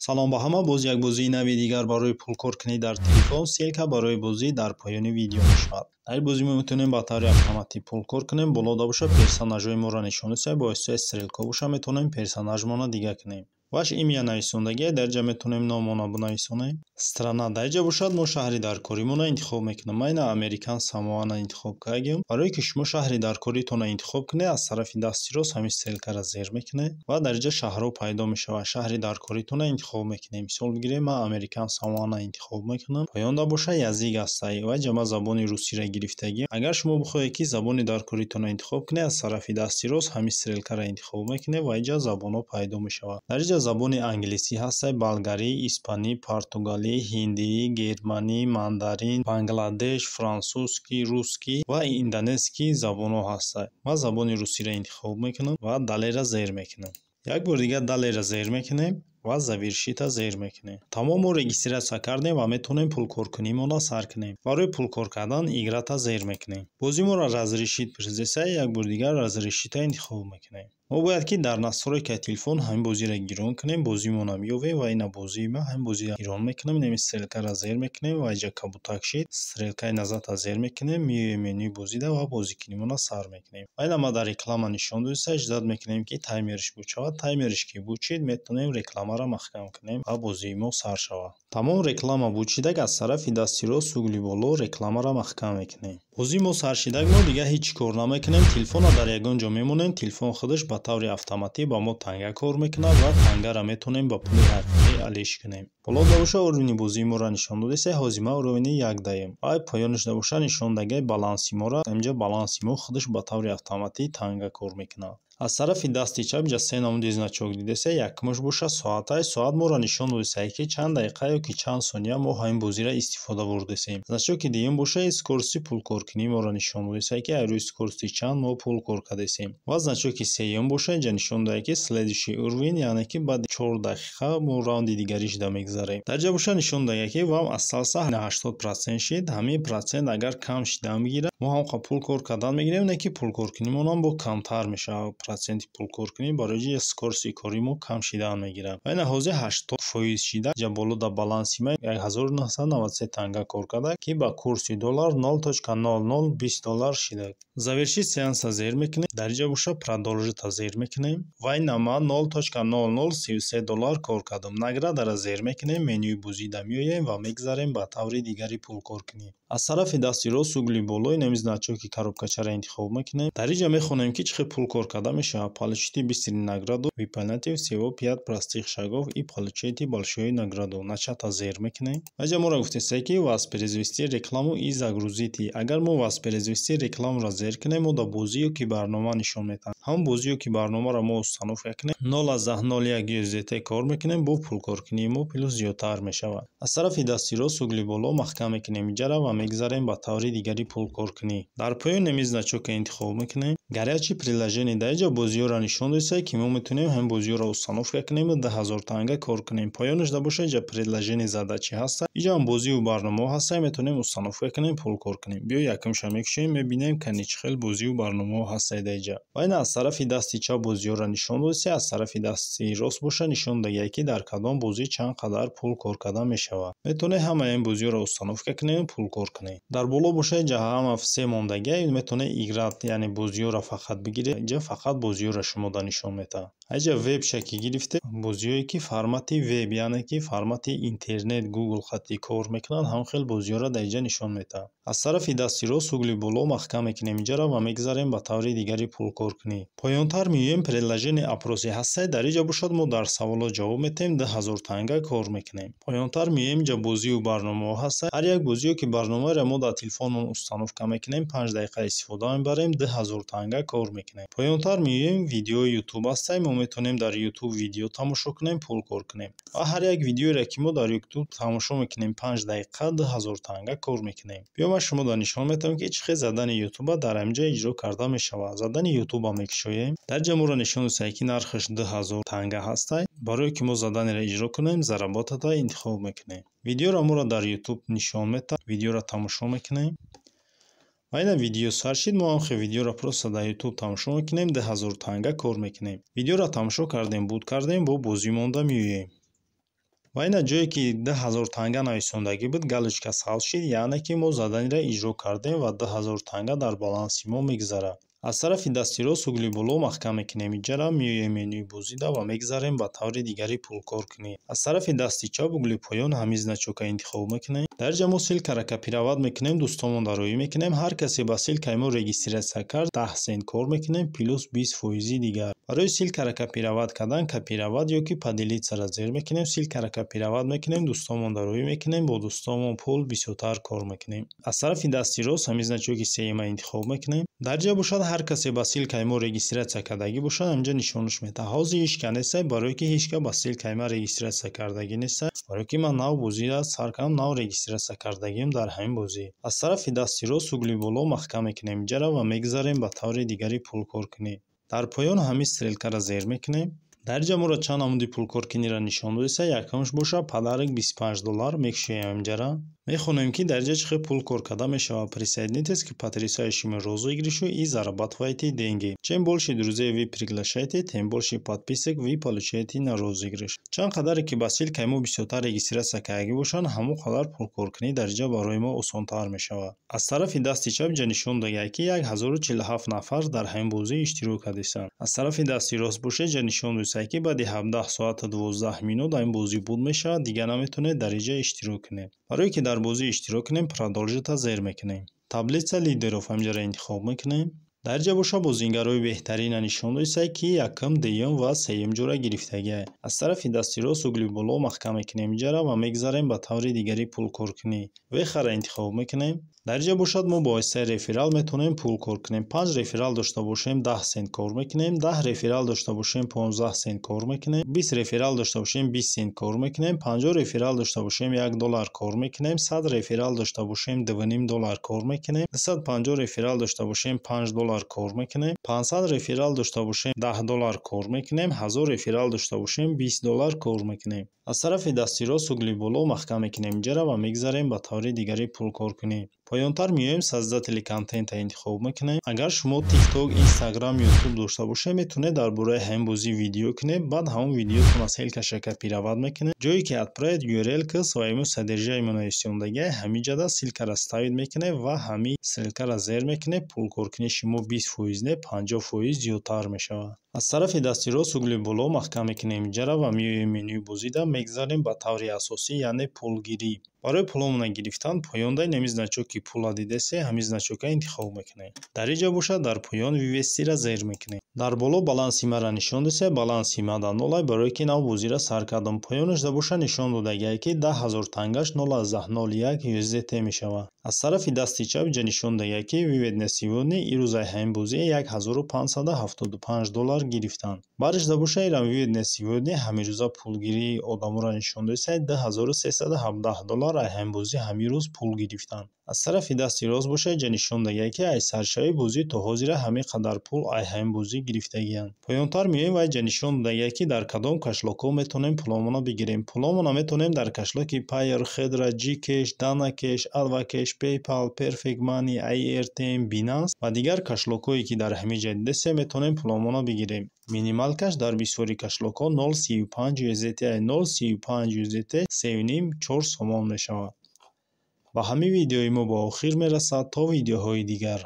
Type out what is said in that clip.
Салом ба ҳама. Боз як бозии нави дигар барои пулкоркунӣ дар телефон. Ссылка барои бозӣ дар поёни видео мешавад. Дар ин бозӣ мо метавонем ба таври автоматӣ пулкор кунем. Болода боша, персонажҳои моро нишон десай, бо воситаи стрелка боша, метавонем персонажмонро дига кунем. Ваше имя нависондагия, дар ҷа метавонем номона бинависонем. Страна дар ҷа бошад, мо шаҳри даркоримонро интихоб мекунем. Ман ина Американ Самоана интихоб кардем. Барое ки шумо шаҳри даркоритонро интихоб кунед, аз тарафи дасти рост ҳамин стрелкаро зер мекунед ва дар ҷа шаҳрҳо пайдо мешавад. Шаҳри даркоритонро интихоб мекунем. Мисол бигирем, ман Американ Самоана интихоб мекунам. Поёнда боша, язык ҳастай ва ҷа ман забони русиро гирифтагим. Агар шумо бихоҳед, ки забони даркоритонро интихоб кунед, аз тарафи дасти рост ҳамин стрелкаро интихоб мекунед ва инҷа забонҳо пайдо мешавад. Дар инҷа забони англисӣ ҳастай, болгарӣ, испанӣ, португалӣ, ҳиндӣ, германӣ, мандарин, бангладеш, французский, русский ва индонезский забонҳо ҳастай. Ман забони русиро интихоб мекунам ва далее-ра зер мекунам. Як бори дигар далее-ра зер мекунем ва завершить-а зер мекунем. Тамом, мо регистрация кардем ва метавонем пулкоркунимонро сар кунем. Барои пулкор кардан играть-а зер мекунем. Бозӣ моро разрешить пурсидесай, як бори дигар разрешить-а интихоб мекунем. Мо бояд ки дар настройкаи телефон ҳамин бозиро гирон кунем, бозимонро меёбем ва ина бозии ма, ҳамин бозиро гирон мекунем, инами стрелкаро зер мекунем ва инҷа кабутак шид, стрелкаи назад-а зер мекунем, меоем менюи бозида ва бозикунимонро сар мекунем. Ва ина ма дар реклама нишон додиста, ждать мекунем, ки таймериш буд шавад. Таймериш ки буд шид, метавонем рекламаро маҳкам кунем ва бозии мо сар шавад. Тамом, реклама буд шидак, аз тарафи дасти рост угли боло рекламаро маҳкам мекунем. Бозии мо сар шидак, мо дигар ҳеҷ чӣ кор намекунем, телефонро дар ягон ҷо мемонем, телефон худаш ба таври автоматӣ ба мо танга кор мекунад ва тангаро метавонем ба пули ҳақиқӣ алиш кунем. Болода боша, уровни бозии моро нишон додеса, ҳозир ма уровни як даем. Ва поёнашда боша, нишондагиаи баланси моро, инҷа баланси мо худаш ба таври автоматӣ танга кор мекунад. Аз тарафи дасти чап инҷа се намуди значок дидеса, якумаш боша соатай, соат моро нишон додеса, ки чанд дақиқа ё ки чанд сония мо ҳамин бозиро истифода бурдесем. Значоки дуюм боша, скорости пулкоркунӣ моро нишон додеса, ки аз рӯи скорости чанд мо пул кор кардесем. Ва значоки сеюм боша, инҷа нишон додае, ки следующий уровень, яъне ки баъди 4 дақиқа мо раунди дигаришда мегзарем. Дар ҷа боша, нишон додае, ки вам остался 80% шид, ҳамин процент агар кам шидан бигирад, мо ҳамқа пул кор кардан мегирем, не ки пулкоркунимонам бо камтар мешавад проценти пулкоркунӣ, барои ҷи скорости кори мо кам шидан мегирад. Ва ина ҳозир 80% шида, ҷа боло дар баланси ма 1993 танга кор карда, ки ба курси доллар 0.0020 доллар шида. Завершить сеанса зер мекунем, дар инҷа боша, продолжить-а зер мекунем ва ина ман 0.0033 доллар кор кардам. Наградаро зер мекунем, менюи бозида меоем ва мегзарем ба таври дигари пулкоркунӣ. Аз тарафи дасти рост угли боло инами значоки коробкачаро интихоб мекунем. Дар инҷа мехонем, ки чӣ хел пул кор карда мешавад. Получите быструю награду, выполняйте всего пять простых шагов и получите большую награду. Начать-а зер мекунем. Инҷа моро гуфтеста, ки воспроизвести рекламу и загрузите. Агар мо воспроизвести рекламуро зер кунем, мо дар бозӣ ё ки барнома нишон медиҳад. Ҳамон бозӣ ё ки барномаро мо установка кунем, 0.01 USDT кор мекунем, бо пулкоркунии мо плюс зиёдтар мешавад. Аз тарафи дасти рост угли боло маҳкам мекунем инҷаро ва мегзарем ба таври дигари пулкоркунӣ. Дар поён ҳамин значока интихоб мекунем. Горячие предложения, дар инҷа бозиҳоро нишон додеста, ки мо метавонем ҳамин бозиҳоро установка кунем ва 10 000 танга кор кунем. Поёнашда боша, инҷа предложение, задачи ҳаста. Инҷа ҳам бозиву барномаҳо ҳаста, метавонем установка кунем, пул кор кунем. Биё, якумша мекушоем, мебинем, кани чӣ хел бозиву барномаҳо ҳастае дар инҷа. Ва ина аз тарафи дасти чап бозиҳоро нишон додеста, аз тарафи дасти рост боша, нишон додагиа, ки дар кадом бозӣ чанд қадар пул кор карда мешавад. Метавонед ҳамаи ин бозиҳоро установка кунем, пул кор кунем. Дар боло боша, инҷа ҳама все мондагиа, метавонед играть, яъне бозиҳоро фақат бигиред, инҷа фақат бозиҳоро шумода нишон медиҳад. Инҷа вебша ки гирифте, бозиҳое ки формати веб, яъне ки формати интернет, Гугл хатти кор мекунанд, ҳамон хел бозиҳоро дар инҷа нишон медиҳад. Аз тарафи дасти рост угли боло маҳкам мекунем инҷаро ва мегзарем ба таври дигари пулкоркунӣ. Поёнтар меоем, предложение, опросы ҳастае, дар инҷа бошад, мо дар саволот ҷавоб медиҳем, 10 000 танга кор мекунем. Поёнтар меоем, инҷа бозиву барномаҳо ҳастанд. Ҳар як бозиё ки барномаеро мо дар телефонмон установка мекунем, 5 дақиқа истифода мебарем, 2000 танга кор мекунем. Поёнтар меоем, видеои Ютуб ҳастае, мо метавонем дар Ютуб видео тамошо кунем, пул кор кунем. Ва ҳар як видеоеро, ки мо дар Ютуб тамошо мекунем, 5 дақиқа, 2000 танга кор мекунем. Биё, ман шуморо нишон медиҳам, ки чӣ хел задани Ютуба дар ҳаминҷа иҷро карда мешавад. Задани Ютуба мекушоем. Дар ҷа моро нишон додааст, ки нархаш 2000 танга ҳастай. Барое ки мо заданиро иҷро кунем, заработать-а интихоб мекунем. Видеоро моро дар Ютуб нишон медиҳад, видеоро тамошо мекунем. Ва ина видео сар шид, мо ҳам хел видеоро просто дар Ютуб тамошо мекунем, 2000 танга кор мекунем. Видеоро тамошо кардем, буд кардем, бо бозӣ монда меоем. Ва ина ҷое ки 2000 танга нависондагӣ буд, галочка сабз шид, яъне ки мо заданиро иҷро кардем ва 2000 танга дар баланси мо мегузарад. Аз тарафи дасти рост угли боло маҳкам мекунем иҷара, меоем менюи бозида ва мегзарем ба таври дигари пулкор кунӣ. Аз тарафи дасти чап угли поён ҳамин значока интихоб мекунем. Дар ҷа мо ссылкара копировать мекунем, дӯстонмон роӣ мекунем. Ҳар касе ба ссылкаи мо регистрация кард, 10 сент кор мекунем, плюс 20 фоизи дигар. Барои ссылкара копировать кардан, копировать ё ки поделиться-ра зер мекунем, ссылкара копировать мекунем, дӯстонмон роӣ мекунем, бо дӯстонмон пул бисёртар кор мекунем. Аз тарафи дасти рост ҳамин значоки сеюма интихоб мекунем. Дар ҷа бошад, ҳар касе ба ссылкаи мо регистрация кардагӣ бошад, ҳаминҷа нишонаш медиҳад. Ҳозир ҳеч ка нестай, барое ки ҳеч ка ба ссылкаи ман регистрация кардагӣ нестай, барое ки ман нав бозиро сар кардам, нав регистрация кардагиам дар ҳамин бозӣ. Аз тарафи дасти рост угли боло маҳкам мекунем иҷара ва мегзарем ба таври дигари пулкор кунӣ. Дар поён ҳамин стрелкаро зер мекунем. Дар ҷа моро чанд намуди пулкоркуниро нишон додеста. Якумш бошад подарок 25 доллар, мекушоем ҳаминҷара. Мехонем, ки дар ҷа чӣ хел пул кор карда мешавад. Присоединитесь к потрясающему розыгрышу и зарабатывайте деньги. Чем больше друзей вы приглашаете, тем больше подписок вы получаете на розыгрыш. Чанд қадаре ки ба ссылкаи мо бисёртар регистрация кардагӣ бошанд, ҳамон қадар пулкоркунӣ дар ҷа барои мо осонтар мешавад. Аз тарафи дасти чап ҷа нишон додагист, ки 1047 нафар дар ҳамин бозӣ иштирок кардистанд. Аз тарафи дасти рост бошед, ҷа нишон додиста, ки баъди 17 соату 12 минут ҳамин бозӣ буд мешавад, дигар наметавонед дар инҷа иштирок кунед. Барое ки дар бозӣ иштирок кунем, продолжить-а зер мекунем. Таблица лидеров ҳаминҷаро интихоб мекунем. Дар ҷа бошад, бозингарои беҳтарина нишон додиста, ки якум, дуюм ва сеюм ҷоро гирифтагианд. Аз тарафи дасти рост угли боло маҳкам мекунем иҷара ва мегзарем ба таври дигари пулкоркунӣ. Вехаро интихоб мекунем. Дар ҷа бошад, мо бо воситаи реферал метавонем пул кор кунем. Панҷ реферал дошта бошем, 10 сент кор мекунем, 10 реферал дошта бошем, 15 сент кор мекунем, 20 реферал дошта бошем, 20 сент кор мекунем, 50 реферал дошта бошем, 1 доллар кор мекунем, 100 реферал дошта бошем, 2,5 доллар кор мекунем, 250 реферал дошта бошем, 5 доллар кор мекунем, 500 реферал дошта бошем, 10 доллар кор мекунем, 1000 реферал дошта бошем, 20 доллар кор мекунем. Аз тарафи дасти рост угли боло маҳкам мекунем иҷара ва мегзарем ба таври дигари пулкоркунӣ. Поёнтар меоем, создатели контента интихоб мекунем. Агар шумо ТикТок, Инстаграм, Ютуб дошта бошед, метавонед дар бораи ҳамин бозӣ видео кунед, баъд ҳамон видеотонро ссылкаша копировать мекунед. Ҷое ки отправить URL к своему содержимому нависондагиа, ҳамин ҷода ссылкаро ставить мекунед ва ҳамин ссылкаро зер мекунед, пулкоркунии шумо 20 фоиз не, 50% зиёдтар мешавад. Аз тарафи дасти рост угли боло маҳкам мекунем иҷара ва меоем менюи бозида, мегзарем ба таври асосӣ, яъне пулгирӣ. Барои пуломона гирифтан поёнда ҳамин значоки пула дидесе, ҳамин значока интихоб мекунем. Дар инҷа бошад, дар поён вывести-ра зер мекунем. Дар боло баланси маро нишон десе, баланси ма да нолай, барое ки нав бозиро сар кардам. Поёнашда бошад, нишон додагиае, ки 10 000 тангаш 0,01 USDT мешавад. Аз тарафи дасти чап ҷа нишон додагиае, ки вывод на сегодня, ирӯзаи ҳамин бозӣ 1575 доллар гирифтанд. Барашда бошад, ирам вывод на сегодня, ҳамин рӯза пулгирии одаморо нишон додиста, 2317 доллар ай ҳамин бозӣ ҳамин рӯз пул гирифтанд. Аз тарафи дасти рост бошад, ҷа нишон додагиае, ки аз саршавии бозӣ то ҳозира ҳамин қадар пул ай ҳамин бозӣ гирифтагианд. Поёнтар меоем ва ҷа нишон додагиае, ки дар кадом кошелёкҳо метавонем пуломонро бигирем. Пуломонро метавонем дар кошелёки Payeer, Хедра, Gcash, DanaCash, AdvCash, PayPal, Perfect Money, Airtm, Binance ва дигар кошелёкҳое, ки дар ҳамин ҷа дидесем, метавонем пуломонро бигирем. Минималкаш дар бисёри кошелёкҳо 0,35 USDT, 0,35 USDT 3,5-4 сомон мешавад. Ба ҳамин видеои мо ба охир мерасад. То видеоҳои дигар.